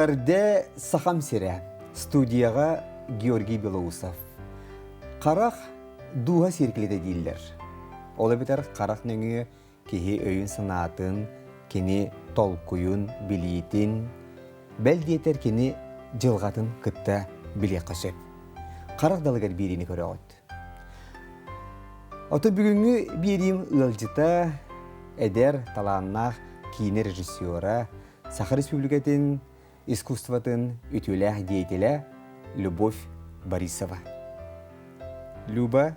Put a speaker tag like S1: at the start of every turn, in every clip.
S1: Эҕэрдэ Сахам сирэ. Студияҕа Георгий Белоусов. Харах дууһа сиэркилэтэ дииллэр. Ол эбэтэр харах нөҥүө киһи өйүн-санаатын, кини толкуйун, билиитин, бэл диэтэр кини дьылҕатын кытта билиэххэ сөп. Харах далыгар биэриини көрөҕүт. Ото бүгүҥҥү биэриим ыалдьыта эдэр, талааннаах киинэ режиссера, Саха Республикатын искусствотын үтүөлээх деятелэ Любовь Борисова. Люба,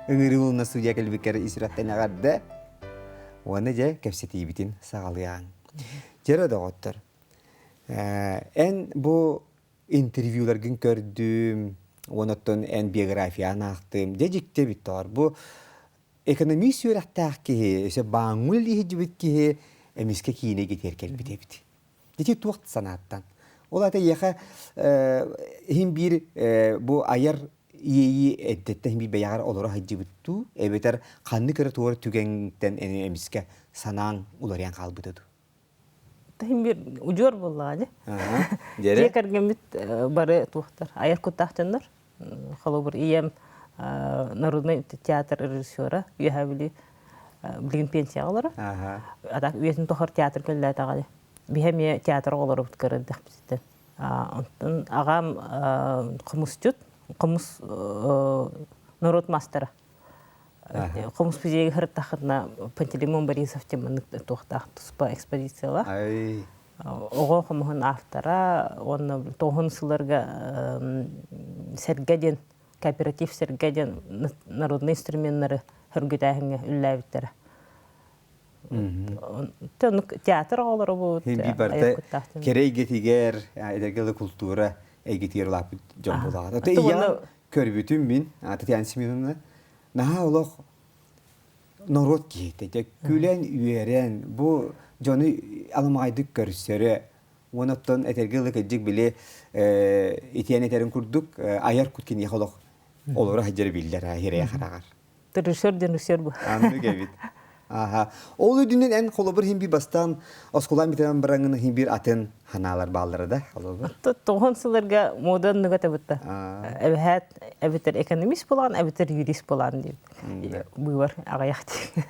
S1: ыҥырыы студия кэлбиккэр ис-сүрэхтэн эҕэрдэ. Уонна дьэ кэпсэтиибитин саҕалыаҕыҥ. Дьэ доҕоттор, эн бу интервьюларгын көрдүм, уонна эн биографияны аахтым. Дьэ дьикти эбит тоҕор. Бу экономист үөрэхтээх киһи, өссө бааҥҥа үлэлиир киһи эмискэ киинэ гитиэр кэлбит эбит. Ити туох санааттан? Ол ата эйиэхэ иһин биир бу айар иэйии эрдэттэн иһин биир бэйэҕэр олоро сылдьыбыт дуу, эбэтэр ханнык эрэ туора түгэҥтэн эмискэ санааҥ уларыйан хаалбыта дуу?
S2: Иһин биир удьуор буоллаҕа дии. Дьиэ кэргэммит бары туохтар, айар куттаах дьоннор. Холобур, ийэм народный театр режиссера, Үөһээ Бүлүү билигин пенсияҕа олорор. А так үйэтин тухары театр көллөөтөҕө Биһи эмиэ театр оҕолорубут көрөрдөхпүтүттэн. Онтон аҕам хомусчут, хомус норуот мастера. Хомус музейга сырыттаххытына Пантелеймон Борисов диэн маннык туохтаах туспа экспозициялаах. Оҕо хомуһун автора уонна тоҕуһун сылларга Сэргэ диэн кооператив Сэргэ диэн народнай инструменнары хөргүтээһиҥҥэ үллээбиттэрэ. Театр оҕолоро буолбут
S1: барыта кэрэ эйгэтигэр эдэргэ култуура эйгэтигэр улааппыт дьон буолаҕа. Ийэм көрбүтүм мин Татьяна Семеновна наһаа олох норуот киһитэ күлэн үөрэн бу дьону аламаҕайдык көрсөрө уонна оттон этэргэ дылы кырдьык били итиэн этэрин курдук айар кут киниэхэ олох олоро сылдьара биллэр ирэйэ хараҕар.
S2: Режиссер диэн режиссер бу.
S1: Аннык эбит. Аха. Ол үрдүнэн эн холобур иһин бир бастаан оскуолаан бүтэрэн бараҥын иһин бир атын ханаалар бааллара да холобур.
S2: Тоҕон сылларга мода оннуга табытта. Эбэһээт эбэтэр экономист буолан, эбэтэр юрист буолан диир. Быыбар аҕыйах дии.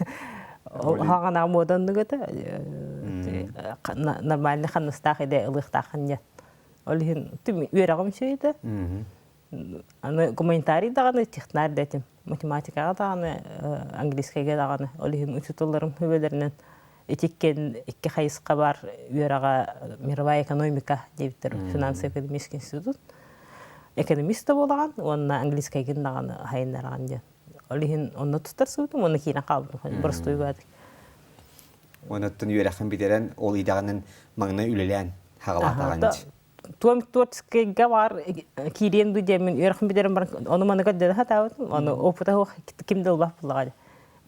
S2: Хаҕана мода оннуга нормальный ханнастаах идэ ылыахтааххын диэн. Ол иһин үөрэҕим үчүгэй Аны гуманитарий даҕаны, технарь да этим. Математикаҕа даҕаны, английскайга даҕаны. Ол иһин учууталларым сүбэлэринэн итиккен икки хайысха бар үөрэҕэ мировая экономика диэбиттэр финансово-экономический институт. Экономист да буолаҕын уонна английскайгын даҕаны хайыннараҕын диэн. Ол иһин онно тустар сыбытым уонна киирэн хаалбытым боростуой баадык.
S1: Онуттан үөрэххин бүтэрэн ол идэҕинэн маҥнай үлэлээн хаҕалаатаҕын.
S2: Туом творческайга баар киириэн дуу диэммин үөрэхпин бүтэрэн баран ону маны көрдөрө сатаабытым. Ону опыта суох ким да ылбат буоллаҕа.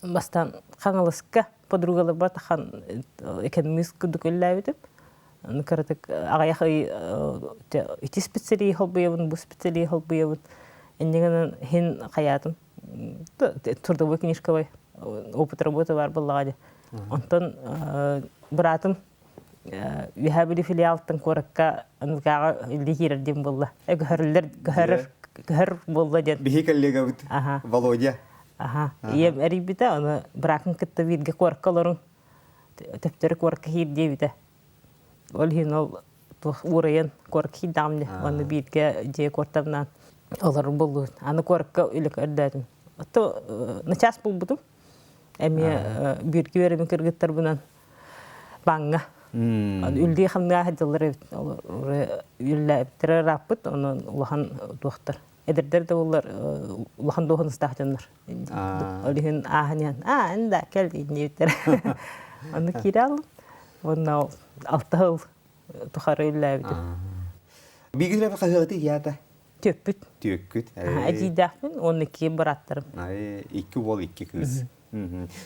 S2: Бастаан Хаҥаласка подругаларбар тахан экономист курдук үлэлээбитим. Аны кыратык аҕыйах ый ити специалиһи холбуйабын, бу специалиһи холбуйабын. Инньэ гынан иһин хайаатым. Трудовой книжкабай опыт работы бар буоллаҕа дии. Онтон быраатым Үөһээ Бүлүү филиалтан куоракка НВК-ҕа үлэлии киирэр диэн буолла. Көһөрүллэр көһөрөр көһөр буолла диэн.
S1: Биһи коллегабыт Володя.
S2: Аха. Ийэм эрийбитэ, ону быраакын кытта бииргэ куоракка олоруҥ, төптөрү куоракка киир диэбитэ. Ол иһин ол туох уурайан куоракка киирдэҕим дии. Уонна бииргэ дьиэ куортамнаан олорор буоллубут. Аны куоракка үлэ көрдөөтүм. Ото начаас булбутум. Эмиэ бииргэ үөрэммит кыргыттарбынан баҥҥа. Үллии хамныга сылдьаллар эбит. Үллээбиттэрэ ырааппыт, онон улахан туохтар. Эдэрдэр да буоллар улахан дуоһунастаах дьоннор. Ол иһин ааһан иһэн, аа, эн да кэл диэбиттэр. Онно киирэ аллым. Уонна алта сыл тухары үллээбитим.
S1: Биигилэр хаһыаты иһиата?
S2: Түөкпүт.
S1: Түөккүт.
S2: Эдьиийдээхпин уонна икки бырааттарым.
S1: Икки уол, икки кыыс.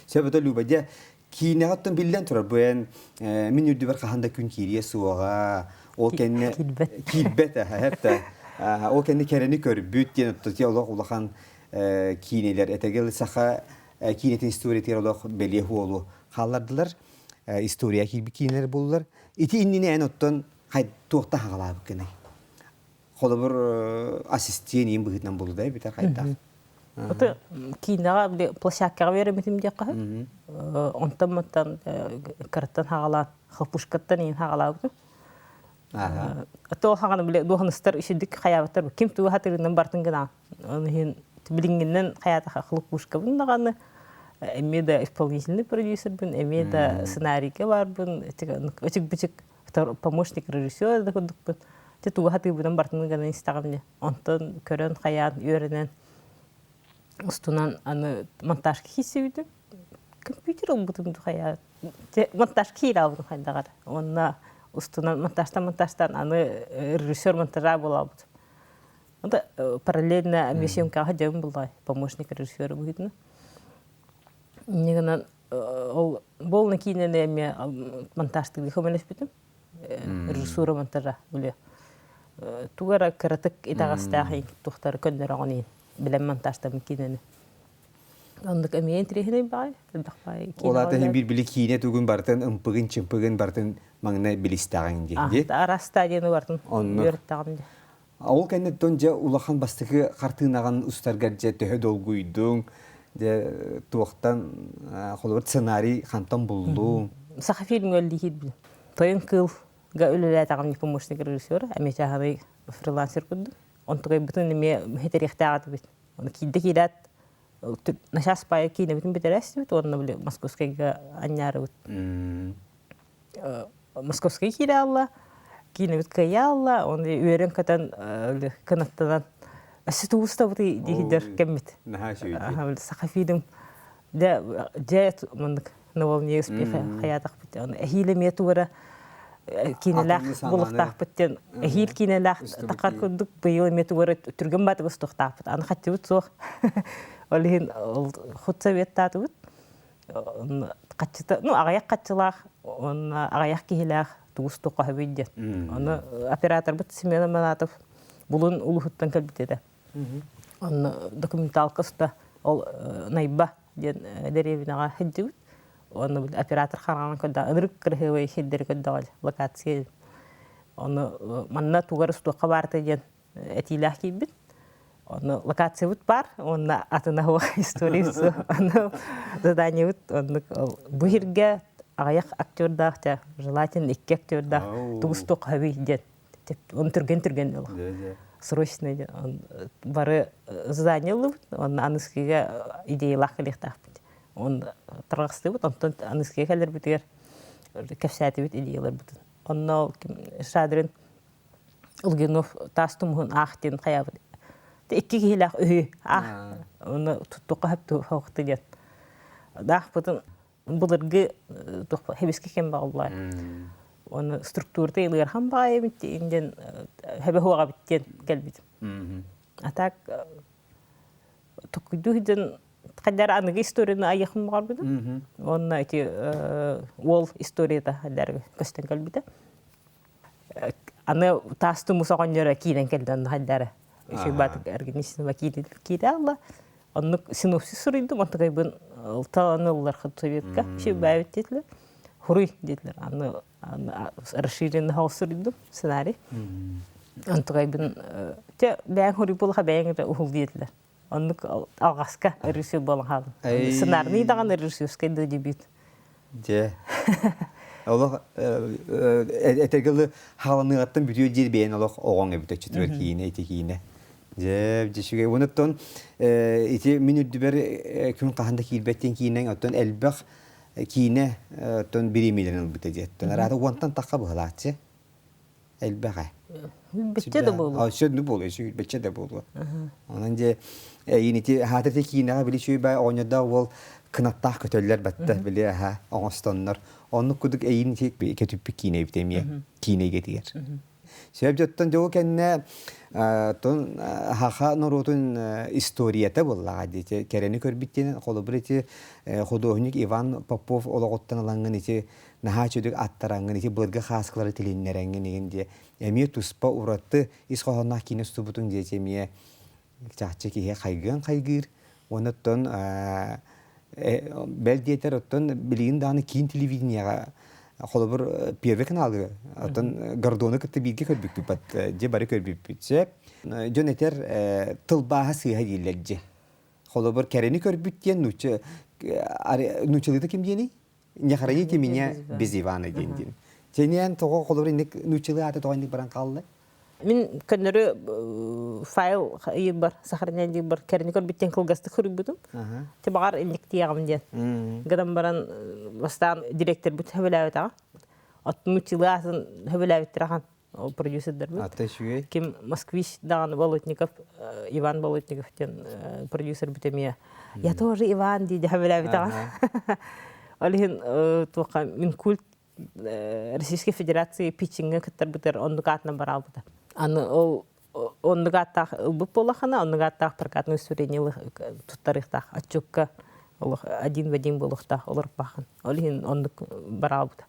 S1: Сөп это Люба, дьэ киинэҕэ оттон биллэн турар бу эн мин үрдүбэр хаһан да күн киириэ суоҕа ол кэннэ
S2: киирбэт
S1: киирбэт эһэп ол кэннэ кэрэни көрбүт диэн оттон олох улахан киинэлэр этэгэл саха киинэтин историятыгар олох бэлиэ уолу хааллардылар история киирбит киинэлэр буоллулар ити иннинэ эн оттон. Хай туохтан хаҕалаабыккыный? Холобур, ассистент иин быһыытынан буолуда эбитэр хайдах?
S2: Ото киинэҕэ били площадкаҕа үөрэммитим диэххэ сөп. Онтон-мантан кыраттан хаҕалаан, хлопушкаттан иин хаҕалаабытым. Ото хаҕаны били дуоһунастар үчүгдүк хайаабыттар. Ким тугу хатырынан бартын гынаан. Ол иһин билиҥҥинэн хайаатаха хлопушкабын даҕаны эмиэ да исполнительный продюсербын, эмиэ да сценарийга баарбын, ычык-бычык помощник режиссер да курдукпун. Те тугу хатыыбынан бартын гынан истэҕим дии. Онтон көрөн хайаан үөрэнэн устунан аны монтажка киирсибитим. Компьютер ылбытым хайа монтаж киирэ албытым хайдаҕар. Уонна устунан монтажтан монтажтан аны режиссер монтажа буолабыт. Онто параллельно эмиэ съемкаҕа дьабын буллай помощник режиссера быһыытынан. Инньэ гынан ол болна киинэни эмиэ монтажтыырга көмөлөспүтүм. Режиссура монтажа били тугу эрэ кыратык итэҕэстээх туохтары көннөрөҕүн иһин билэн монтажтаммыт киинэни. Оннук эмиэ интириэһинэй баҕай, элбэх баҕай
S1: Ол аата иһин биир били киинэ тугун барытын ымпыгын-чымпыгын барытын маҥнай билистэҕиҥ дии. Дии?
S2: Араас стадияны барытын
S1: Оннук.
S2: үөрэттэҕим дии.
S1: Ол кэнниттэн дьэ улахан бастакы хартыынаҕын устаргар дьэ төһө долгуйдуҥ, дьэ туохтан холобур сценарий хантан буллуҥ?
S2: Сахафильмҥа үлэлиир Тойон кыылга үлэлээтэҕим помощник режиссера, эмиэ чааһынай фрилансер курдук. Онтукайбытын эмиэ хитэриэхтээх этибит. Оны киирдэ киирээт начаас паайа киинэбитин бүтэрээстибит уонна били Московскайга анньаарыбыт. Московскай киирэ алла, киинэбит кыайа алла, оны үөрэн-көтөн кынаттанан өссө туустабыт диһидер кэммит. Саха фильм дьэ дьэ маннык на волне успеха хаятахпыт. Оны эһиил эмиэ тугара киинэлээх булуктаахпыт диэн эһиил киинэлээх тахар курдук быйыл эмиэ тугара түргэн баатыгы устуохтаахпыт. Аны хаччыбыт суох. Ол иһин худсоветтаатыбыт. Хаччыта, ну аҕыйах хаччылаах, уонна аҕыйах киһилээх тугус туохха диэн. Ону операторбыт Семен Аманатов Булун улуһуттан кэлбит этэ. Онно документалка уста ол Найба диэн дэриэбинэҕэ сылдьыбыт. Онно оператор хараҕынан көрдөҕө, ынырык кыраһыабай сирдэри көрдөҕө локация. Ону манна тугар устуохха баарта диэн этиилээх киирбит. Ону локациябыт баар, уонна атына суох история суох. Ону заданиебыт оннук бу сиргэ аҕыйах актердаах, желательно икки актердаах тугус туох хөбүй диэн он түргэн-түргэн олох срочно бары задание ыллыбыт, онно аныскыга идеялаах кэлиэхтаахпыт. Он тарҕастыбыт, онтон аныскыга кэлэрбитигэр кэпсээтибит идеяларбытын. Онно Шадрин Лугинов таас тумуһун аах диэн хайаабыт. Икки киһилээх үһү аах. Оны туттуққа хөптү хоқты диэн. Даахпытын былыргы хэбиски кэм баҕаллаа. Оны структурата ылыархан баҕайыбыт диэн хэбэ хуаҕабыт диэн кэлбит. А так токуйду диэн хайдар аныгы историяны айыахым баҕарбытым. Уонна ити уол историята хайдар көстөн кэлбитэ. Аны таас тумус оҕонньоро киирэн кэллэ онно хайдара. Үчүгэй организм киирэ алла. Оннук синопсис суруйдум, онтукайбын таланы ыллар советка үчүгэй диэтилэр. Хуруй диэтилэр. Аны расширенный хаос суруйдум сценарий. Онтукайбын те бэйэҥ хуруй буолаха бэйэҥ эрэ уһул диэтилэр. Оннук алҕаска режиссер буолан хаалдым. Сценарный даҕаны режиссерскай да дебют.
S1: Дьэ. Олох этэргэ хааланыаҕыттан бүтүө диир бэйэн олох оҕоҥ эбит өччүтүгэр киинэ ити киинэ. Дьэ, дьэ Онуттан ити мин үрдүбэр күн хаһан да киирбэт диэн киинэҥ оттон элбэх киинэ оттон бириэмийэлэрин ылбыта диэттэн. Араата уонтан тахха быһалааччы. Элбэҕэ.
S2: Бэччэ да буолуо.
S1: Сөдү буолуо, бэччэ да буолуо. Онон дьэ эйин ити хаатыр ити киинэҕэ били үчүгэй бай оҕонньордоох уол кынаттаах көтөллөр батта били аха оҥостоннор. Оннук кудук эйин ити көтүппүт киинэ эбит эмиэ киинэ эйгэтигэр. Сөп дьоттон дьол кэннэ тон хаха норуотун историята буоллаҕа дии кэрэни көрбүт диэн холобур ити художник Иван Попов олоҕуттан ылаҥҥын ити наһаа үчүгэй аттараҥҥын ити былыргы хааскылары тилиннэрэҥҥин игин диэ эмиэ туспа ураты ис хоһоонноох киинэ устубутуҥ диэти эмиэ чахчы киһи хайгыан хайгыыр уонна оттон бэл диэтэр оттон билигин даҕаны киин телевидениеҕа Холобур, Первый каналы, оттон Гордону кытта бииргэ көрбүккүт, бат дьэ бары көрбүппүт. Сөп. Дьон этэр тылбааһа сыыһа дииллэр дьэ. Холобур, кэрэни көрбүт диэн нуучча нууччалыыта ким диэний? Не хороните меня без Ивана диэн диэн. Сениэн тоҕо холобур инник нууччалыы аата тоҕо инник баран хаалла?
S2: Мин көннөрү файл ыйбар, сохранение диир кэрэни көрбүттэн кылгастык суруйбутум. Те баҕар инниктиэҕим диэн. Гынан баран бастаан директорбут хөбөлөөбүтэҕэ. Оттон нууччалыы аатын хөбөлөөбүттэр ахан продюсердарбыт.
S1: Ата үчүгэй.
S2: Ким Москвич даҕаны Болотников, Иван Болотников диэн продюсербит эмиэ «Я тоже Иван» дии хөбөлөөбүтэҕэ. Ол иһин туохха Минкульт Российской Федерации питчиҥҥэ кыттарбытыгар оннук аатынан бараабыта. Аны ол оннук ааттаах ылбыт буоллахына, оннук ааттаах прокатное удостоверение туттарыахтаах отчуокка олох один в один буолуохтаах олорбахын. Ол иһин оннук бараабыта.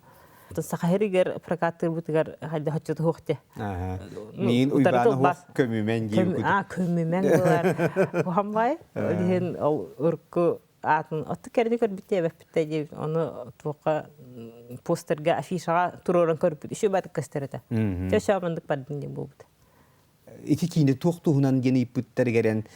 S2: Саха сиригэр прокаттыырбытыгар хайдах отчуоту суох дии.
S1: Миин Уйбааны хуох көмүмэн диир
S2: А көмүмэн буолар. Куһамбай. Ол иһин ол урукку аатын отту кэрини көрбүттэ эбэппиттэ диэбит ону туохха постерга афишаҕа туруоран көрбүт үчүгэй баатык көстөр этэ чэ чэ маннык бардын диэн буолбут
S1: Ити киинэ туох туһунан диэн ыйыппыттарыгар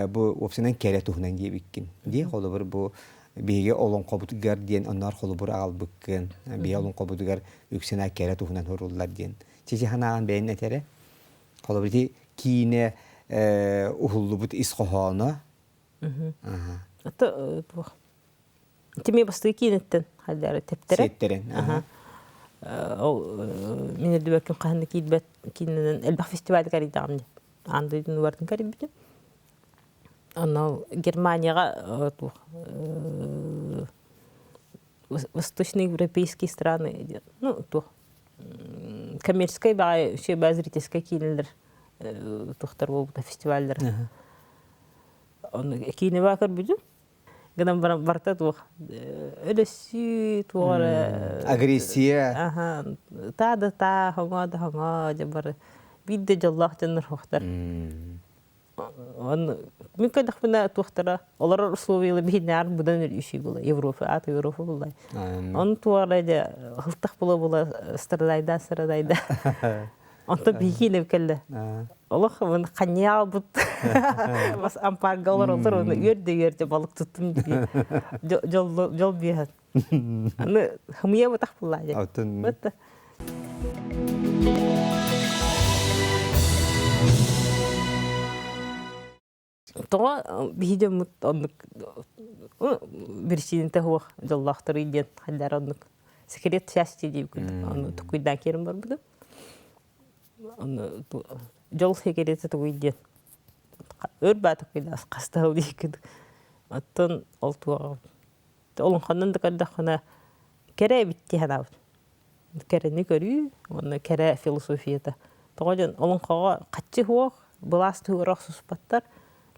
S1: бу уопсайынан кэрэ туһунан диэбиккин. Дии холобур бу биһиги олоҥхобутугар диэн онноор холобур аҕалбыккын. Биһиги олоҥхобутугар үксүн кэрэ туһунан суруллар диэн. Чичи санааҕын бэйэн этэрэ. Холобур ити киинэ уһуллубут ис хоһооно
S2: Ата туох Тими бастыы кииниттэн хайдары тэптэрэ.
S1: Сиэттэрэн. Аха.
S2: Ол мин үрдүбэккин хаһан да киирбэт киининэн элбэх фестивальга карийдаҕым дии. Аан дойдуну барытын карийбитим. Онно Германияҕа туох восточноевропейские страны ну туох коммерческай баҕайы үчүгэй зрительскай киинэлэр туохтар буолбута фестиваллар. Ону киинэбэ көрбүтүм. Гынан баран барыта туох өлөссүү туох эрэ
S1: Агрессия.
S2: Аха таа да таа, хоҥоо да хоҥоо дьэ бары биир да дьоллоох дьоннор суохтар. Он мин көрдөхпүнэ туохтара олорор условиялар биһиннээр быдан үчүй була Европа аата Европа буллай. Он туора дьэ хылтах була була страдайда страдайда. Онтон биһиги кэллэ. Олох ханньаалбыт бас ампаарга олороллор уонна үөрдэ үөрдэ балык туттум дии. Дьол дьол биэһэн. Аны хымыйа бытах буллаа дьэ.
S1: Атын
S2: Тоҕо биһи дьоммут оннук биричиинэтэ суох дьоллоохторуй диэн хайдара оннук секрет счастья диир курдук ону тукуйдаан киирэн барбытым. Ону дьол секретэ тугуй диэн өр баа тукуйдаас хастаһыл диир курдук. Оттон ол туоҕа олоҥхонон да көрдөххүнэ кэрэ эбит дии санаабытым. Кэрэни көрүү уонна кэрэ философията. Тоҕо диэн олоҥхоҕо хаччы суох, былаас туһугар охсуспаттар,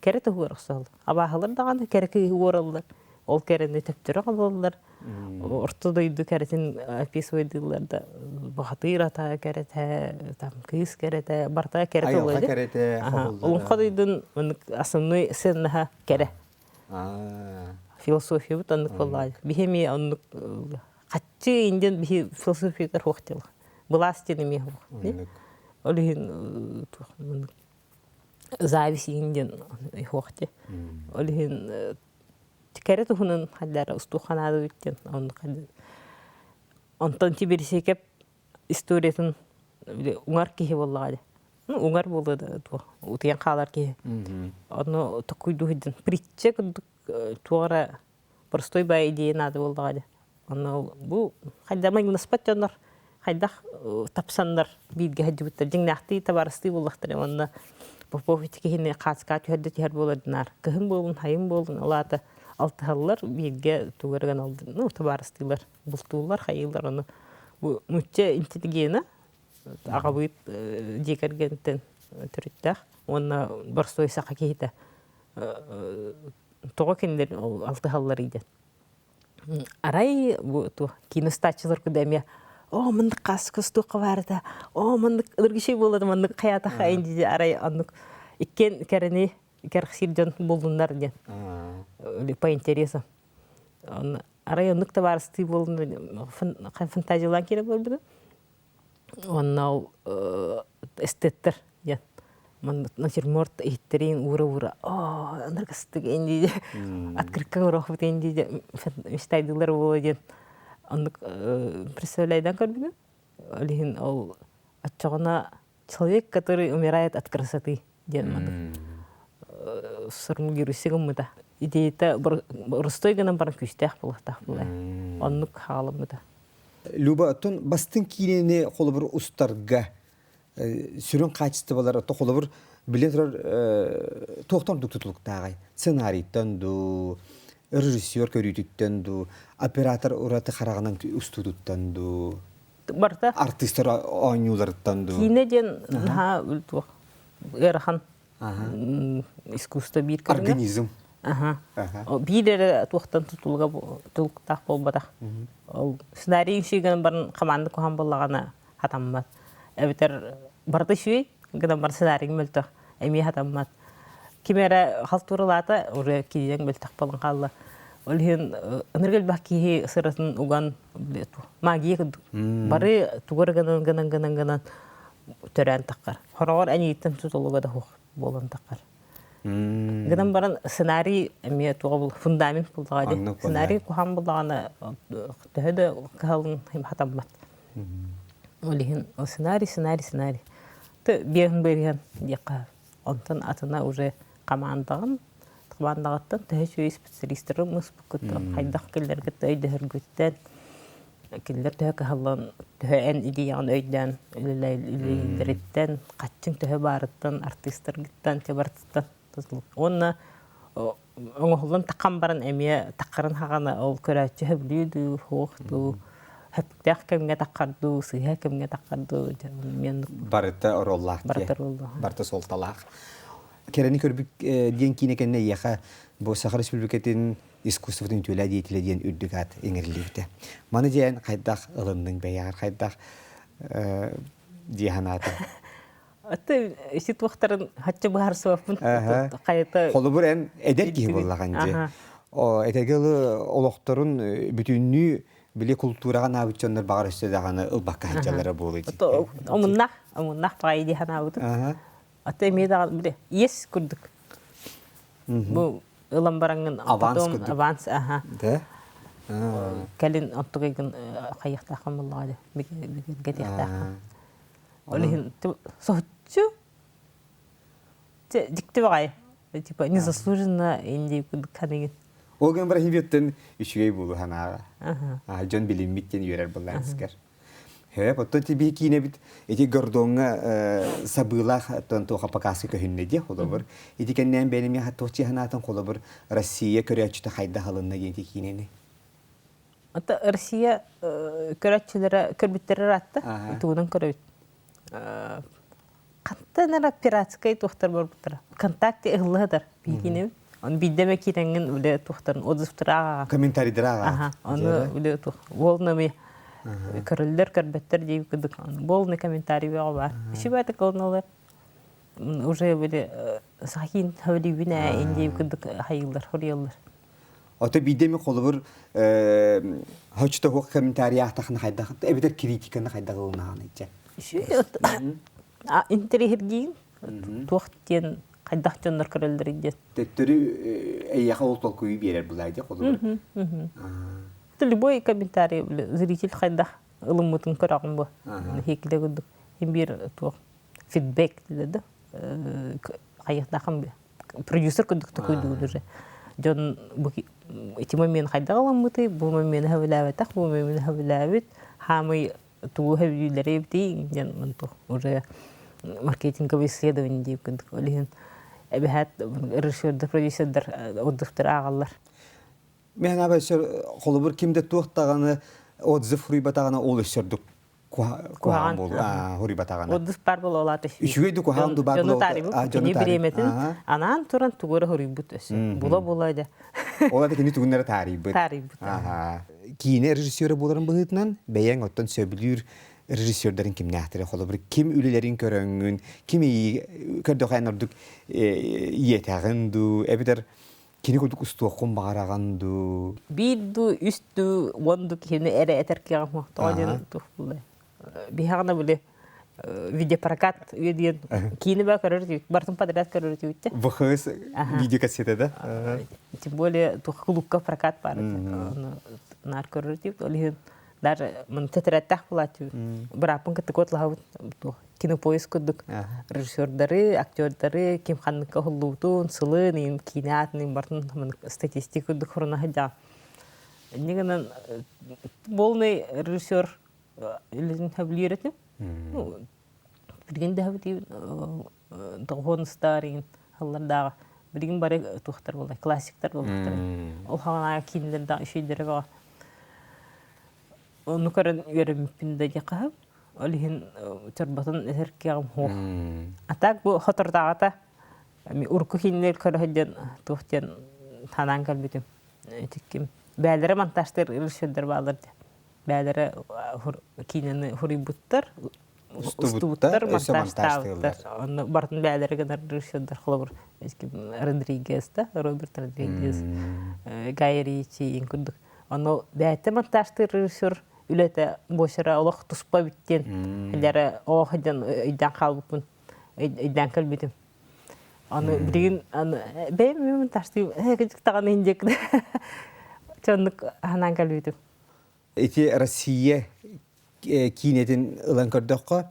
S2: кэрэ туһугар охсоллор. Абааһылар даҕаны кэрэ кыыһы уораллар, ол кэрэни төптөрү аҕалаллар. Орто дойду кэрэтин описывайдыыллар да бухатыыр ата кэрэтэ, там кыыс кэрэтэ, барыта кэрэ
S1: Айылҕа кэрэтэ,
S2: Олоҥхо дойдун основной сыаннаһа кэрэ. Философиябыт оннук буоллаҕа. Биһи эмиэ оннук хаччы индиан биһи философиятыгар суох дьыала. Былаас диэн эмиэ суох. Ол иһин зависть индиан суох дии. Ол иһин кэрэ туһунан хайдара устуоханаадыбыт диэн оннук Онтон Тибирисикэп историятын уҥар киһи буоллаҕа дии. Ну, уҥар буолуо да туох утуйан хаалар киһи. Ону токуйдуу сылдьан притча курдук туох эрэ простой баай идея наада буоллаҕа дии. Ону бу хайдах майгынаспат дьоннор хайдах тапсаннар бииргэ сылдьыбыттар дьиҥнээхтии табаарыстыы буоллахтара уонна Попов ити киһини хааскаа түһэрдэ түһэр буолар динаар кыһын буолун хайын буолун ол аата алтыһаллар бииргэ тугу эрэ гыналлар ну табаарыстыылар бултууллар хайыыллар ону бу нуучча интеллигена аҕабыыт дьиэ кэргэнтэн төрүттээх уонна боростуой саха киһитэ тоҕо кинилэр ол алтыһалларый диэн арай бу туох киностааччылар куда эмиэ оо маннык хас туохха баарыта оо маннык ыргышый буолла маннык хайаатаха дии арай оннук иккиэн кэрэни кэрэхсиир дьон буллуннар диэн по интересам. Арай оннук табаарыстыы буолун фантазиялаан киирэ буолбутум. Уонна ол эстеттер диэн натюрморт иһиттэриин уура-уура оо ыныргастык инди открытка оҥоруохпут инди мечтайдыылар буолуо диэн оннук представляйдан көрбүтүм. Ол иһин ол оччоҕуна человек, который умирает от красоты диэн маннык сформулируйся гыммыта. Идеята боростуой гынан баран күүстээх буолуохтаах буолай. Оннук хаалыммыта.
S1: Люба, оттон бастыҥ киинэни холобур устарга сүрүн хаачыстыбалар ото холобур билэн турар туохтан ордук тутулуктааҕай? Сценарийтан дуу, режиссер көрүүтүттэн дуу, оператор ураты хараҕынан устуутуттан дуу,
S2: Барыта
S1: артыыстар оонньууларыттан дуу?
S2: Киинэ диэн наһаа туох ыарахан искусство биир көрүҥэ.
S1: Организм.
S2: Аха. Биир эрэ туохтан тутулуга тутулуктаах буолбатах. Ол сценарий үчүгэй баран хамаанда куһаҕан буоллаҕына хатаммат. Эбэтэр барыта үчүгэй гынан баран сценарийыҥ мөлтөх эмиэ хатаммат. Ким эрэ халтууралаата уже киинэҥ мөлтөх буолан хаалла. Ол иһин ынырык элбэх киһи сыратын уган магия курдук. Бары тугу эрэ гынан гынан гынан гынан төрөөн таххар. Хороҕор энииттэн тутулуга да суох буолан таххар. Гынан баран сценарий эмиэ туга бул фундамент буллаҕа дии. Сценарий куһаҕан буллаҕына төһө да кыһалын хатаммат. Ол иһин сценарий, сценарий, сценарий. Ты биэһин быыһан диэххэ. Онтон атына уже командаҕын командаҕыттан төһө үчүгэй специалистары муспуккуттан хайдах киллэргит өйдөһөргүттэн кинилэр төһө кыһаллан төһө эн идеяҕын өйдөөн үлэлииллэриттэн хаччыҥ төһө баарыттан артыыстаргыттан барытыттан уонна оҥоһуллан таххан баран эмиэ таххарын хаҕана ол көрөөччү сөбүлүү дуу суох дуу сөптөөх кэмҥэ таххар дуу сыыһа кэмҥэ таххар дуу
S1: барыта оруоллаах
S2: барыта оруоллаах
S1: барыта суолталаах Кэрэни көрбүт диэн киинэ кэннэ эйиэхэ бу Саха Республикатын искусствотын үтүөлээ деятелэ диэн үрдүк аат иҥэриллибитэ. Маны диэн хайдах ылынныҥ бэйэҕэр хайдах дии санаатыҥ?
S2: Аты ити туохтарын хаччы быһаарсыбаппын хайата
S1: Холобур эн эдэр киһи буоллаҕын дии. Этэгэ олохторун бүтүннүү били култуураҕа анаабыт дьоннор баҕар өссө даҕаны ылбакка сылдьаллара буолуо дии.
S2: Омуннах, омуннах баҕайы дии санаабытым. Аты эмиэ даҕаны били иэс курдук. Бу ылан бараҥҥын
S1: аванс курдук.
S2: Аванс, аха.
S1: Да?
S2: Кэлин оттугайгын хайыахтааххын буллаҕа дии, бигэргэтиэхтааххын. Ол иһин соһуччу дьикти баҕайы. Типа незаслуженно инди курдук ханыгын.
S1: Ол гынан баран хибиэттэн үчүгэй буолу санааҕа. Дьон билиммит диэн үөрэр былаанскар. Хөп, оттон ти биһи киинэбит ити Гордоҥҥа сабыылаах оттон туоха покаска көһүннэ дии холобур. Ити кэннээн бэйэм туох чиһанаатын холобур Россия көрөөччүтэ хайдах ылынна диэн ити киинэни.
S2: Ата Россия көрөөччүлэрэ көрбүттэрэ ыраатта. Тугунан көрөбүт. Хантан эрэ пиратскай туохтар барбыттара. ВКонтакте ыһыллыһытар биһигини. Он биирдэ киирэҥҥин үлэ туохтарын отзывтары ааҕаҕын.
S1: Комментарийдары ааҕаҕын.
S2: Аны үлэ туох волнами көрөллөр көрбөттөр диэбит курдук волны комментарий бөҕө баар. Үчүгэй кылыналар уже были сахин хавлибин ээ диэбит курдук хайыыллар хоруйаллар.
S1: Ото биирдэ эми холобур хочто хуох комментарий аахтахына хайдах эбэтэр критиканы хайдах ылынаҕын иччэ.
S2: Интэриэһиргиин туох диэн хайдах дьоннор көрөллөрүй диэн.
S1: Төттөрү эйиэхэ ол толкуйу биэрэр былай дии холобур.
S2: Любой комментарий зритель хайдах ылыммытын көрөҕүн бу. Хикиле курдук биир туох фидбэк да хайыахтаахын продюсер курдук такой уже. Дьон бу ити момент хайдах ылыммытый, бу момены сөбүлээбэтэх, бу момены сөбүлээбит, хаамый тугу сөбүлүүлэрэ эбитий диэн уже маркетинговое исследование диир курдук. Ол иһин эбэһээт режиссердар, продюсердар отзывтары ааҕаллар.
S1: Мен аба холобур кимде туох даҕаны отзыв хуруйбатаҕына ол өссөрдүк куһаҕан буолу хуруйбатаҕына.
S2: Отзыв бар буолуолаата
S1: Үчүгэй ду куһаҕан ду бар
S2: Дьону таарыйбыт, кини бириэмэтин анаан туран тугу эрэ хоруйбут өссө. Була-була дьэ.
S1: Ол ата кини тугуннары таарыйбыт.
S2: Таарыйбыт.
S1: Киинэ режиссера буоларын быһыытынан бэйэҥ оттон сөбүлүүр режиссердарын кимнээхтэрэ холобур ким үлэлэрин көрөҥҥүн, ким көрдөхөөн ордук иэтэҕин дуу, эбэтэр Кини курдук устуоххун баҕараҕын дуу?
S2: Биир дуу, үс дуу, уон дуу киһини эрэ этэр кыаҕым тоҕо диэн туох буолла. Биһаҕына били видеопрокат үйэ диэн киини ба көрөр тиит, бартын подряд көрөр тиит.
S1: ВХС видеокассета да?
S2: Тем более туох клубка прокат бар. Наар көрөр тиит. Ол иһин даже мын тетрадтаах булааччы. Бырааппын кытта куотлаһабыт туох кинопоиск курдук режиссердары, актердары ким ханныкка уһуллубутун, сылын, им киинэ аатын бартын статистика курдук хоруна сылдьаҕын. Инньэ гынан полный режиссер үлэтин сөбүлүүр этим. Ну, билигин да тоҕуон старин халлардааҕы билигин бары туохтар буолла классиктар буоллахтар. Ол хаҕанаага киинэлэр да үчүгэйдэрэ бөҕө. Ону көрөн үөрэммиппин да диэххэ Ол иһин чорботун этэр кыаҕым суох. А так бу хотордааҕыта урукку киинэлэр көрө сылдьан туох диэн санаан кэлбитим. Итикким бээлэрэ монтажтар режиссердэр бааллар дии. Бээлэрэ киинэни хуруйбуттар, устубуттар, монтажтаабыттар. Онно барытын бээлэрэ гынар режиссердэр холобур Родригес да, Роберт Родригес, Гай Ричи курдук. Ону бэйэтэ монтажтыыр режиссер үлэтэ буочара олох туспа эбит диэн эллэрэ оох диэн өйдөөн хаалбыппын өйдөөн кэлбитим. Аны билигин аны бэйэм монтажтыым даҕаны индик чоннук ханаан кэлбитим.
S1: Ити Россия киинэтин ылан көрдөххө,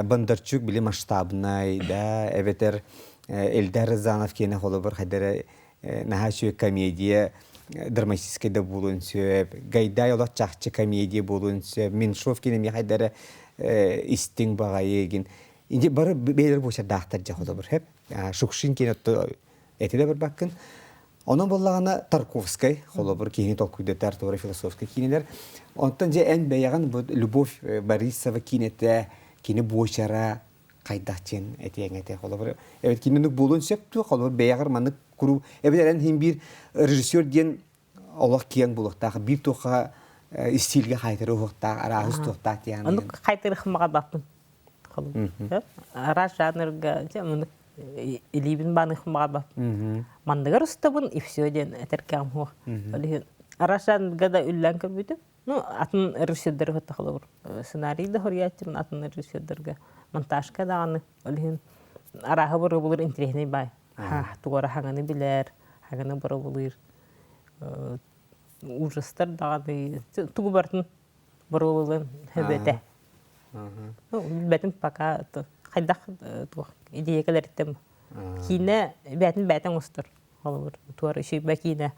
S1: Бондарчук били масштабнай, да, эбэтэр Эльдар Рязанов киэнэ холобур хайдара наһаа үчүгэй комедия драматическай да буолуон сөп, Гайдай олох чахчы комедия буолуон сөп, Меньшов киэнэ эмиэ хайдара истиҥ баҕайы гин. Инди бары бэйэлэр буочардаахтар дьэ холобур хэп. Шукшин киэнэ эти да барбаккын. Онон буоллаҕына Тарковскай, холобур, киһини толкуйдатар туора философскай киинэлэр. Онтон дьэ эн бэйэҕин бу Любовь Борисова киинэтэ, кини буочара хайдах диэн этиэҥ этэ. Холобур, эбит кинини буолуон сөп дуо? Холобур, бэйэҕэр маннык куруу эбэтэр эн иһин биир режиссер диэн олох киэҥ буолуохтаах, биир туохха истиилгэ хайтары уһуохтаах, арааһы устуохтаах диэн.
S2: Оннук хайтары хымаҕа Холобур, араас жанрга дьэ муну илиибин бааныхпын баҕарбаппын. Манныгар устабын и все диэн этэркэҕим суох. Ол иһин араас жанрга да үллээн көрбүтүм. Ну, атын режиссердары кытта холобур сценарий да хоруйааччыбын атын режиссердарга монтажка даҕаны. Ол иһин арааһы боруобулуур интэриэһинэй баай. Тугу эрэ хаҥаны билэр, хаҥаны боруобулуур ужастар даҕаны тугу барытын боруобулуон сөбүөтэ. Билбэтим пока хайдах туох идея кэлэриттэн киинэ бээтин бээтэ оҥостор холобур туор үчүгэй киинэ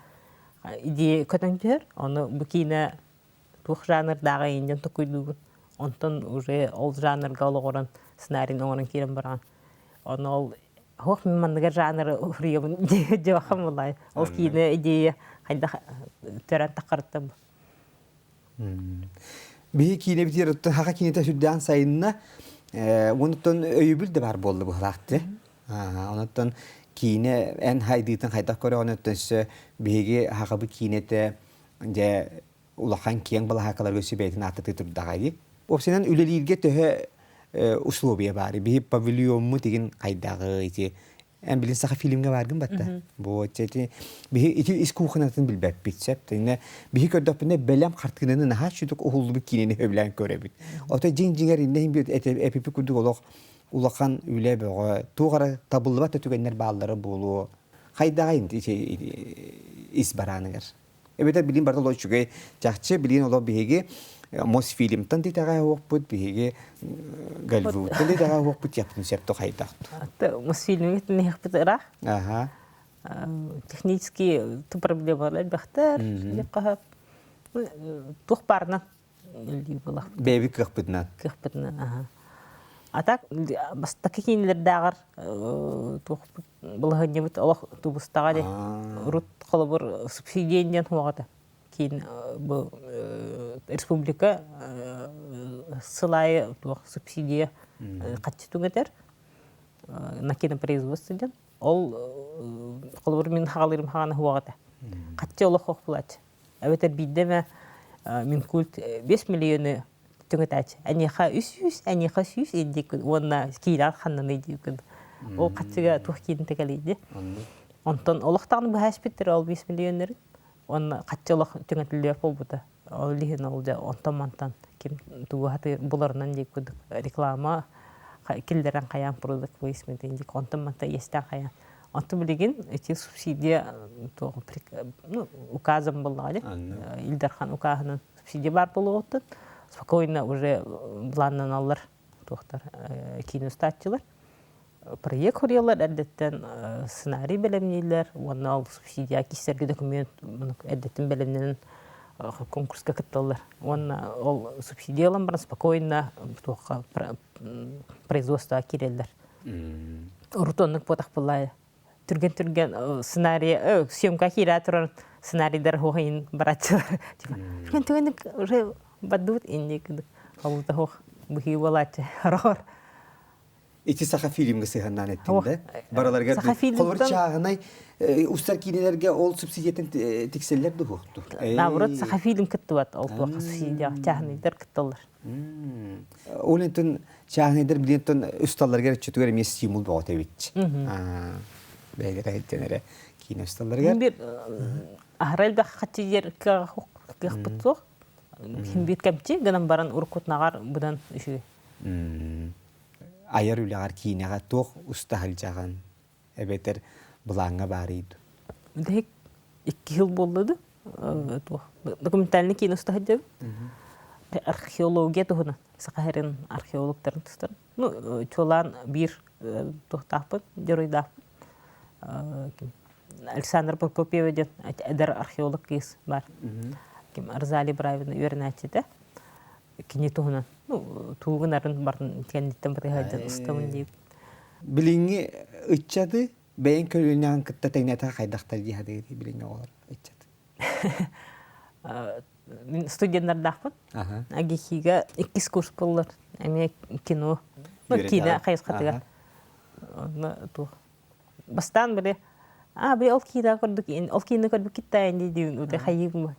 S2: идея көтөн түһэр ону бу киинэ туох жанрдааҕа индиан токуйдуубун онтон уже ол жанрга олоҕуран сценарийын оҥорон киирэн бараҕын ону ол Ох, мин манныгар жанры уруйабын дьиэххэ булай. Ол киинэ идея хайдах төрөөн таххарыттан
S1: Биһи киинэбитигэр оттон хаха киинэтэ сүрдээн сайынна. Онуттан өйөбүл да баар буолла быһылаахты. Онуттан киинэ эн хайдыытын хайдах көрөҕүн оттон өссө биһиги хахабыт киинэтэ дьэ улахан киэҥ балаһаакаларга өссө бэйэтин ааттатыы турдаҕа дии. Уопсайынан үлэлииргэ төһө условия баар. Биһи павильоммут игин хайдаҕы ити Эн билин саха фильмҥэ бааргын батта. Бу ити биһи ити ис кухнатын билбэппит сөп. Тэннэ биһи көрдөхпүнэ бэлэм хартыынаны наһаа сүтүк уһуллубут киинэни сөбүлээн көрөбүт. Ото дьиҥ-дьиҥэр иннэ иһин биир эпипи курдук олох улахан үлэ бөҕө туох эрэ табыллыбат да түгэннэр бааллара буолуо. Хайдаҕай ити ис барааныгар. Эбэтэр билин барыта олох үчүгэй чахчы билин олох биһиги Мосфильмтан дитэҕэ уохпут биһиги Голливудтан дитэҕэ уохпут диэхпитин сөп тухайдах.
S2: Мосфильмҥа тинэһэхпит ыраах.
S1: Аха.
S2: Технически проблемалар элбэхтэр. Туох баарынан
S1: Бэйэбит кыахпытынан.
S2: Кыахпытынан, аха. А так бастакы киинэлэрдээҕэр туохпут балаһыанньабыт олох тубустаҕа дии. Урут холобур субсидия диэн суоҕа Киин бу республика сыл аайы туох субсидия хаччы түҥэтэр на кинопроизводство диэн. Ол холобур мин хаҕалыырым хаҕана суоҕа этэ. Хаччы олох суох буолааччы. Эбэтэр биирдэ эмэ Минкульт 5 миллионы түҥэтээччи. Эниэхэ 300, эниэхэ 100 дииккин уонна киирэр ханнаный дииккин. Ол хаччыга туох киирин тэкэлийди. Онтон олох даҕаны быһа испиттэрэ ол 5 миллионнарын. Уонна хаччы олох түҥэтиллиэх буолбута. Ол иһин ол дьэ онтон-мантан ким тугу хатыы буларынан диир курдук реклама киллэрэн хайаан продукт плейсментин диик онтон-мантан иэстээн хайаан. Онтон билигин ити субсидия туох ну указом буоллаҕа дии. Ил Дархан укааһынан субсидия баар буолуоҕуттан спокойно уже былааннаналлар туохтар киин устааччылар. Проект хоруйаллар эрдэттэн сценарий бэлэмнииллэр уонна ол субсидия киирсэргэ документ эрдэттэн бэлэмнэнэн конкурска кытталлар. Уонна ол субсидия ылан баран спокойно туохха производствоҕа киирэллэр. Урут оннук буотах буоллаайа. Түргэн-түргэн сценарий съемка киирэ турар сценарийдар хуохайын барааччылар. Типа түргэн-түргэнник уже бардыбыт инник холута хуох быһыы буолааччы хорохор.
S1: Ити саха фильмҥа сыһыаннаан эттим да. Бараларыгар холобур чааһынай устар киинэлэргэ ол субсидиятын тиксэллэр дуһуохтур.
S2: Наоборот, саха фильм кыттыбат ол туохха субсидия чааһынайдар кытталлар.
S1: Ол интон чааһынайдар билиэнтон усталларыгар өччөтүгэр эмиэ стимул бөҕөтө эбит. Бэйэлэрэ иттэн эрэ киинэ усталларыгар.
S2: Биир аһара элбэх хаччы кыахпыт суох. Биир кэмчи гынан баран уруккутнаҕар быдан үчүгэй.
S1: Айар үлэҕэр киинэҕэ туох уста сылдьаҕын эбэтэр былааҥҥа баарый дуу?
S2: Бүтэһик 2 жыл буолла дуу туох документальный киинэ уста сылдьабын. Археология туһунан Саха сирин археологтарын тустарын. Ну, чуолаан биир туохтаахпын, дьоруйдаахпын. Александр Прокопьева диэн эдэр археолог кыыс бар. Ким Розалия Бравина үөрэнээччитэ. Кини туһунан ну тугунарын барын кэнниттэн батыһа устабын диир.
S1: Билиҥҥи ыччаты бэйэҥ көлүөнэҕин кытта тэҥнэтэ хайдахтар дии сатыыр билиҥҥи оҕолор ыччат?
S2: Мин студеннардаахпын. АГИХИга иккис курс буоллар. Эмиэ кино. Ну, киинэ хайысхатыгар. Онно туох Бастаан били аа били ол киинэ көрдүк ол киинэ көрбүккүт да ини диин ути хайыым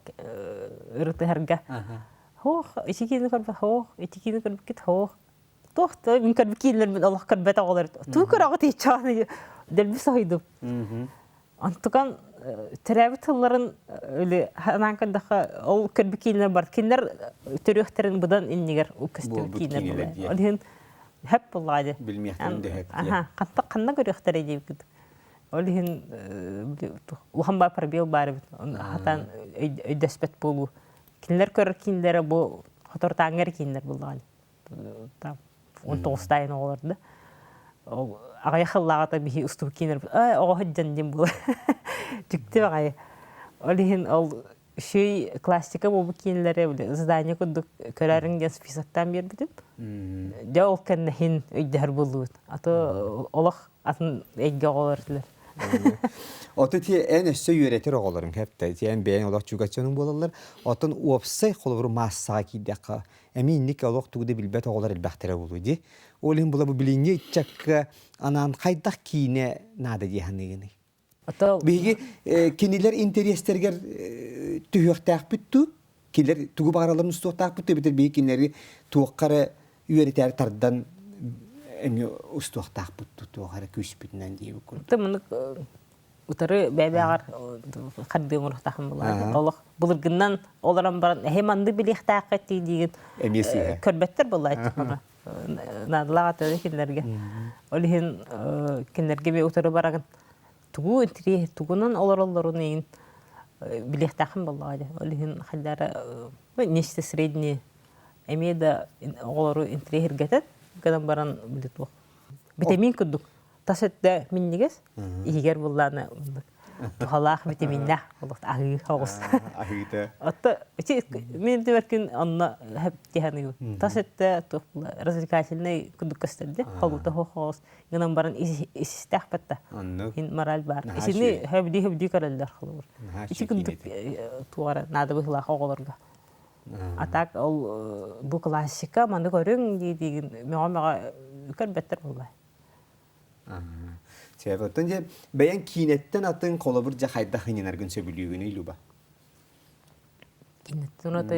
S2: ырытыһарга хоох ити киинэ көрбө хоох ити киинэ көрбүккүт хоох туох да мин көрбүт киинэлэрбин олох көрбөт оҕолор туу көрөҕүт иччааны дэлби соһуйдум онтукан төрөөбүт тылларын өлү анаан көрдөххө ол көрбүт киинэлэр бар кинилэр төрүөхтэрин быдан иннигэр көстүбүт киинэлэр ол иһин Хөп буоллаҕа дии.
S1: Билмиэхтэрин да сөп.
S2: Аха, ханта ханна көрүөхтэрэй диэбиккит. Ол иһин улахан баар пробел баар эбит. Хатан өйдөспөт буолуу. Кинилэр көрөр кииннэрэ бу хотортааҥҥа эрэ кииннэр буоллаҕа дии. Там 19 тайын оҕолор да. Ол аҕыйах сыллааҕыта биһи устубут кииннэр оҕо сылдьан диэн буолар. Дьикти баҕайы. Ол иһин ол Үчүгэй классика буолбут киинэлэри били задание курдук көрөөрүҥ диэн списоктаан биэрбитим. Дьэ ол кэннэ иһин өйдөһөр буоллубут. А то олох атын эйгэ оҕолор этилэр.
S1: Ото ти эн өссө үөрэтэр оҕолоруҥ хэптэ. Ти эн бэйэҥ олох чугас дьонуҥ буолаллар. Оттон уопсай холобур маассаҕа киирдэххэ эмиэ инник олох тугу да билбэт оҕолор элбэхтэрэ буолуо дии. Ол иһин була бу билиҥҥи ыччакка анаан хайдах киинэ наада дии саныыгыный? Биһиги кинилэр интэриэстэригэр түһүөхтээхпит дуу? Кинилэр тугу баҕаралларын устуохтаахпыт дуу? Эбэтэр биһиги кинилэри туохха эрэ үөрэтээри тардан эмиэ устуохтаахпыт дуу? Туох эрэ күүспүтүнэн диэбит курдук.
S2: Мынык утары бэйбээҕэр хардыы оҥоруохтаахын булаады. Олох былыргыннан олорон баран эһи манды билиэхтээххит дии диигин
S1: Эмиэ сыыһа.
S2: көрбөттөр буоллааччы наадалаах атыыны кинилэргэ. Ол иһин кинилэргэ би утары барагын тугу интириэһи тугунан олороллорун иин билиэхтээхин буоллаҕа дии. Ол иһин хайдара нечто среднее эмиэ да оҕолору интириэһиргэтэн гынан баран били туох витамин курдук тас өттө минньигэс иһигэр буллаана туһалаах витаминнээх олох аһыы оҕус
S1: аһыыта
S2: Отто ити мин түбэркин онно тиһаныыбын. Тас өттө туох развлекательный курдук көстөрдө. Холута хоос гынан баран исистээх батта.
S1: Оннук.
S2: Ин мораль бар. Исини хөбди хөбди көрөллөр холобур. Ити курдук туора наада быһылаах оҕолорго. А так ол бу классика маны көрүҥ дии диигин мөҕө-мөҕө көрбөттөр буолла.
S1: Оттон дьэ бэйэҥ киинэттэн атын холобур дьэ хайдах ынньанаргын сөбүлүүгүнүй Люба?
S2: Киниттэн аты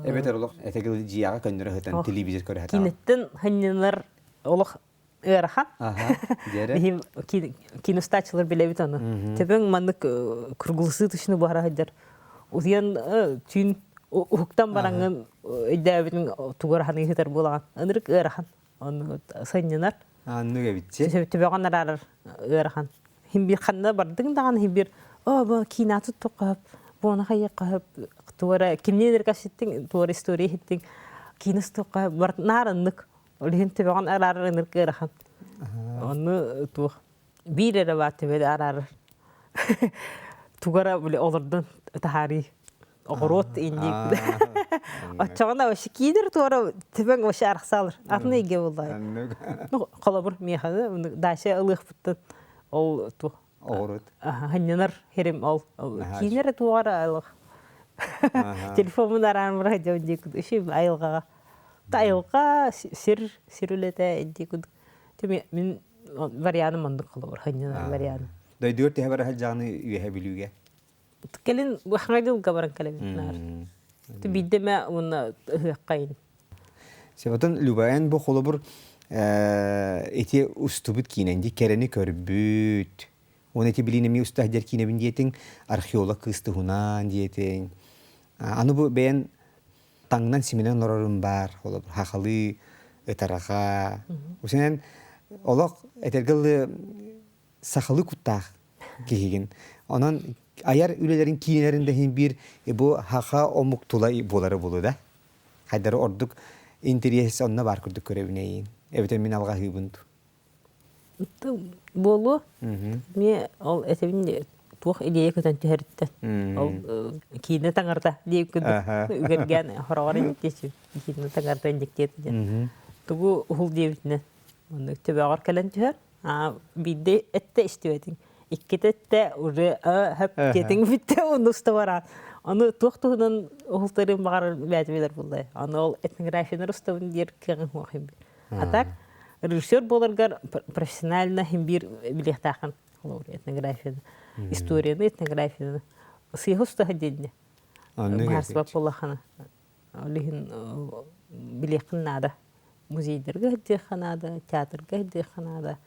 S1: Эбэтэр олох этэгил дьиэҕэ көннөрө сытан телевизор көрө сатаҕын.
S2: Киниттэн хынньанар олох ыарахан. Биһим киностааччылар билэбит ону. Төбөҥ маннык круглосуточно буһара сылдьар. Утуйан түүн уһуктан бараҥҥын өйдөөбүтүҥ тугу ырахан ыытар буолаҕын. Ынырык ыарахан. Ону сынньанар.
S1: Аннык эбитчи.
S2: Төбөҕүн араарар ыарахан. Хим бир ханна бардыҥ даҕаны хим бир оо бу киинаты туққап буона хайыққап туора кимнин эркаситтиң туора история иһиттиҥ киинас туққа бар наарыннык ол иһин төбөҕүн араарар ынырык ыарахан. Ону туох биир эрэ баар төбөдө араарар тугара били олордон таһаарыы оҕуруот инник оччоҕуна вообще киинер туора төбөҥ вообще арахсаалар атын эйгэ буоллаҕа ну холобур миэхэ дача ылыахпыттан ол туох
S1: оҕуруот
S2: ханньанар хирим ол киинер туора айлах телефоммун араан бара дьон дии кудук айылҕаҕа айылҕа сир сир үлэтэ дии кудук мин варианым оннук холобур ханньанар варианым
S1: дойдугар төһө бара сылдьаҕыный үөһэ бүлүүгэ
S2: Кэлин хаҥа дьылга баран кэлэбит наар. Биирдэ эмэ уонна ыһыаххайын.
S1: Себатын Любаэн бу холобур ити устубут киинэн ди кэрэни көрбүт. Уон ити билин эми устах дер киинэбин диэтиҥ археолог кыыс туһунан диэтиҥ. Аны бу бэйэн таҥнан симинэн олорорум баар холобур хахалыы ытараха. Усенен олох этэргэ сахалыы куттаах киһигин. Онон айар үлэлэрин киинэлэрин да иһин биир бу хаха омук тула буолара буолуо да. Хайдары ордук интэриэс онно баар курдук көрөбүн эйиин. Эбэтэр мин алҕаһыыбын
S2: Буолуо. Мне ол этэбин туох идея көтөн түһэриттэн. Ол киинэ таҥарта диэбит курдук үгэргээн хороҕор инниктиэчи киинэ таҥарта инниктиэт диэн. Тугу уһул диэбитинэн оннук төбөҕөр кэлэн түһэр. Биирдэ эттэ истибэтиҥ, иккитэ эттэ уже хөп диэтиҥ бүттэ онно уста бараан. Ону туох туһунан уһултарыым баҕарар бээтибилэр буллай. Аны ол этнографияны устабын диир кыаҕым суох им. А так режиссер буоларгар профессионально хим биир билиэхтааххын этнографияны, историяны, этнографияны сыыһа устаха диэнне. Баарсыбат буоллаххына. Ол иһин билиэххин наада. Музейдарга сылдьыахха наада, театрга сылдьыахха наада.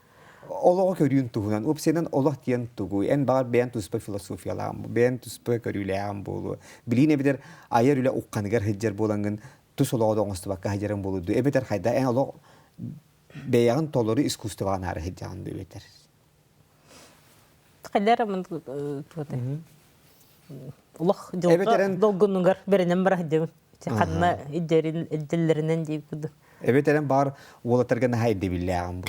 S1: Олоҕу көрүүн туһунан, уопсайынан олох диэн тугуй? Эн баҕар бэйэн туспа философиялаах, бэйэн туспа көрүүлээҕин буолуо. Билиин эбэтэр айар үлэ ухханыгар сылдьар буолаҥҥын тус олоҕу да оҥостубакка сылдьарыҥ буолуо дуу? Эбэтэр хайда эн олох бэйэҕин толору искусствоҕа анаары сылдьаҕын дуу эбэтэр?
S2: Хайдара олох дьылҕа долгунугар бэринэн бара сылдьабын. Ханна илдьэллэринэн диир курдук.
S1: Эбэтэрэн баар уолаттарга наһаа ирдэбиллээҕим бу.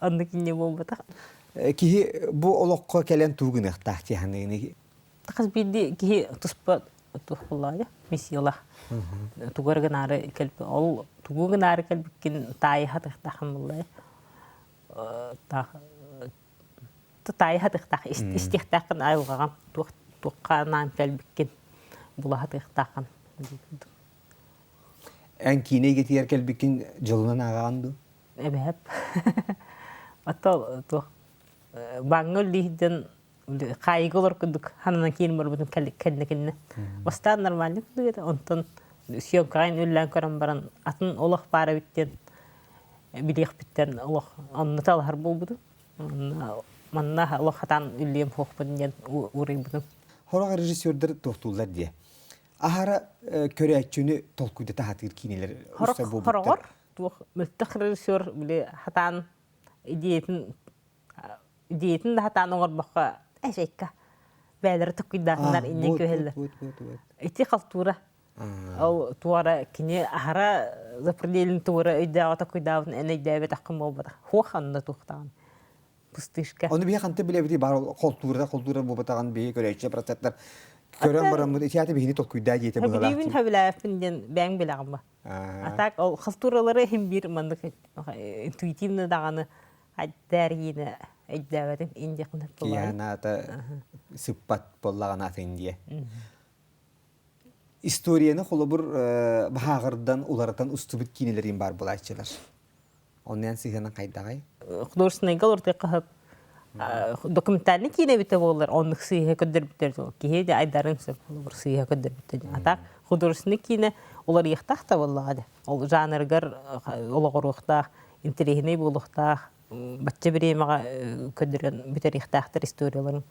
S2: Оннук инньэ буолбатах.
S1: Киһи бу олоххо кэлэн тугу гыныахтаах дии саныыгын?
S2: Хас биирдии киһи туспа туох миссиялаах. Тугу гынаары кэлбит ол тугу гынаары кэлбиккин таайыха тахтаахын буллай. Таайыха тахтаах истиэхтээххин айылҕаҕа туох туохха анаан кэлбиккин булаха тыахтааххын.
S1: Эн киинэ эйгэтигэр кэлбиккин дьолунан ааҕаҕын дуу?
S2: Эбэһэп. Ото туох бааҥҥа үллиһден хаайыга олор курдук ханана киин барбытым кэннэ кэннэ. Бастаан нормальный курдук этэ, онтон съемкаҕа үллээн көрөн баран атын олох баар эбит диэн билиэхпиттэн олох онно талаһар буолбутум. Манна олох хатаан үллүөм суохпун диэн уурайбытым.
S1: Хорох режиссердар туохтууллар диye. Аһара көрөөччүнү толкуйдата сатыыр киинэлэр
S2: Хороҕор туох мөлтөх режиссер били хатаан идеятын идеятын да сатаан оҥорбокко эшекка бээлэри токуйдаатыннар иннин күһэллэр. Ити халтуура. Ол туора кини аһара запределин туора өйдөөҕө токуйдаабытын эн өйдөөбөтөххүн буолбатах. Хуох анна туохтаҕын пустышка.
S1: Ону биһи ханта билэбити бар холтуура холтуура буолбатаҕын биһи көрөөччү проценттар көрөн бараммыт ити биһини толкуйдаа диэтэ быһалаах.
S2: Билиибин хөбүлээппин диэн бэйэҥ билэҕин ба. А так ол халтууралары иһин биир маннык интуитивно даҕаны айдаарыйыны өйдөөбөтүм индия
S1: Киһанаата сыппат буоллаҕына атын диэ. Историяны холобур баһааҕырдан уларытан устубут киинэлэрин баар булааччылар. Оннуйан сыһыанан хайдаҕай?
S2: Художественныйга олортуохха документальный киинэ эбитэ буоллар оннук сыыһа көрдөрбүттэр киһи де айдарын сөп холобур сыыһа көрдөрбүттэр а так художественный киинэ. уларыйыахтаах да буоллаҕа дии. Ол жанрыгар олоҕуруохтаах, интэриэһинэй буолуохтаах, бачча бириэмэҕэ көрдөрөн бүтэриэхтээхтэр историяларын.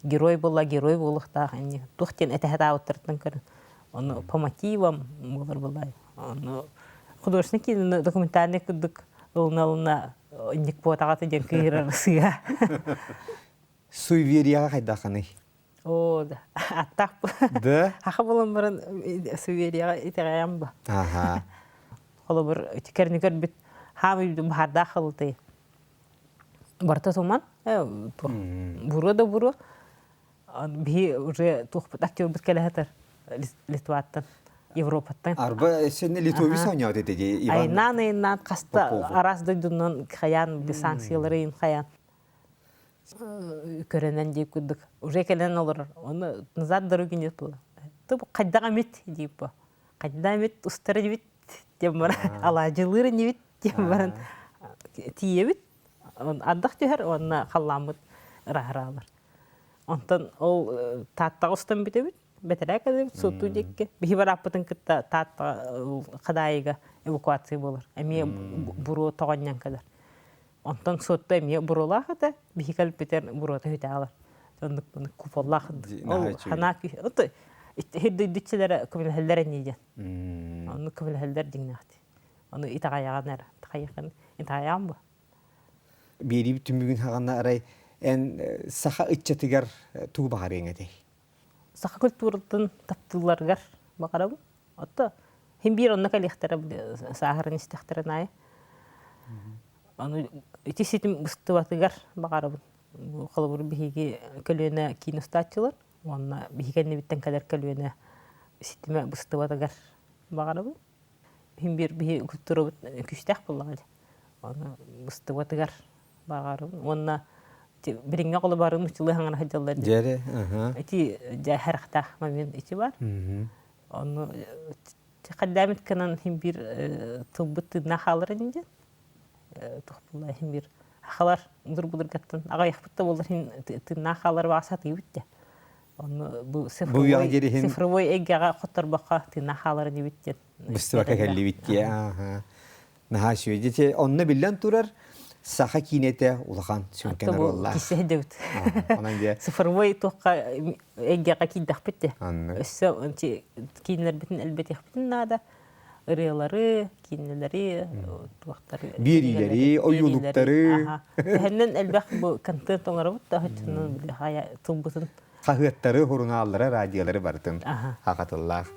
S2: Герой буолла, герой буолуохтаах, инник туох диэн этэһэ таабыттарыттан көрөн. Ону по мотивам буолар буоллай. Ону художественный кино документальный курдук ылына-ылына инник буотаҕата диэн кыыһырар сыыһа.
S1: Суеверияҕа хайдаххыный?
S2: Оо, да. Аттаах
S1: Да?
S2: Аха булан баран суеверияҕа итэҕэйэн ба.
S1: Аха.
S2: Холобур, кэрни көрбүт хаамый баһардаах халытай. Барта туман, буруо да буруо. Биһи уже туохпут актербут кэлэ сытар Литваттан, Европаттан.
S1: Арба сен Литвовис оонньоот этэ дии Иван
S2: Айнаан айнаан хаста араас дойдунан хайаан санкциялары хайаан көрөнөн диир курдук уже кэлэн олорор оны назад дороги нет было ту хайдах эмит диир бу хайдах эмит устар инибит диэн баран алаадьылыыр инибит диэн баран тиийэбит ардах түһэр уонна халлааммыт ырааһыраалар онтон ол Тааттаҕа устан бүтэбит бэтэрээ кэлэбит суоттуу диэкки биһи барааппытын кытта Таатта Хадаайыга эвакуация буолар эмиэ буруо тоҕонньон кэлэр Онтон суотта эмиэ буруолаах этэ, биһи кэлбитэр буруота хүтэ Оннук куполлаах. Ол ханаа күй. Хирдүйдүччилэрэ көмөлөһөллөр энии диэн. Оннук көмөлөһөллөр диҥнэхти. Ону итэҕэйэҕин эрэ. Итэҕэйэххин итэҕэйэҕин бу.
S1: Биэрии түмүгүн хаҕана арай эн саха ыччатыгар тугу баҕарыаҥ этэй?
S2: Саха культуратын таптыылларыгар баҕарабын. Отто Хин биир онно кэлиэхтэрэ сааһыран истэхтэрин аайы. Аны ити ситим быстыбатыгар баҕарабын. Холобур биһиги көлүөнэ киин устааччылар уонна биһиги кэннибиттэн кэлэр көлүөнэ ситимэ быстыбатыгар баҕарабын. Хин биир биһи культурабыт күүстээх буоллаҕа дии. Ону быстыбатыгар баҕарабын. Уонна билиҥҥи оҕолор бары нууччалыы хаҥара сылдьаллар дии.
S1: Дьэрэ, аха.
S2: Ити дьэ харахтаах момент ити бар. Ону хайдаамит гынан иһин биир тылбыт тыыннаах хаалар ини диэн туох буолла иһин биир ахалар былыр-былыргаттан аҕыйахпыт да буоллар иһин тыыннаах хаалар баҕа сатыыбыт дии. Ону бу цифровой цифровой эйгэҕэ хотторбокко тыыннаах хаалар инибит диэн.
S1: Быстыбакка кэллибит дии. Наһаа үчүгэй. Дьэ, онно биллэн турар, саха киинэтэ улахан сүҥкэн оруоллаах.
S2: Кисэйдэбит.
S1: Онон дьэ.
S2: Цифровой туохха эйгэҕэ киирдэхпит де. Өссө киинэлэрбитин элбэтиэхпитин наада. Ырыалары, киинэлэри, туохтары.
S1: Биэриилэри, ойуулуктары.
S2: Төһөннөн элбэх бу контент оҥоробут да, оччонон тылбытын
S1: хаһыаттары, сурунааллары, радиолары барытын хахатыллаах.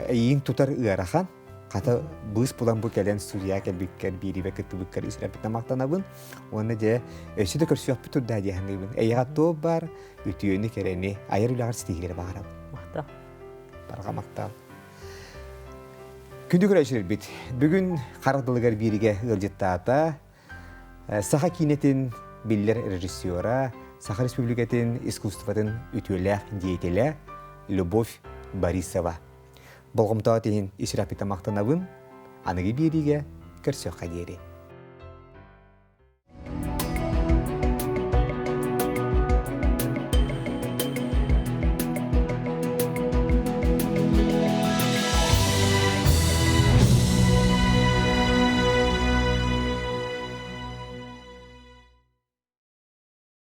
S1: Эйиин тутар ыарахан, хата быыс булан бу кэлэн студия кэлбиккэр, биирибэ кыттыбыккар исрэппитин махтанабын. Уонна дьэ, өссө да көрсүөхпүт турда дии саныыбын. Эйиэхэ туох баар үтүөнү, кэрэни, айар үлэҕэр ситиһиилэри баҕарабын.
S2: Махтал.
S1: Барҕа махтал. Күндү көрөөччүлэрбит, бүгүн харах дылыгар бииригэ ыалдьыттаата Саха киинэтин биллэр режиссера, Саха Республикатын искусствотын үтүөлээх деятелэ Любовь Борисова. Болҕомтоҕо иһин ис сүрэхпиттэн махтанабын. Аныгы биэриигэ көрсүөххэ диэри.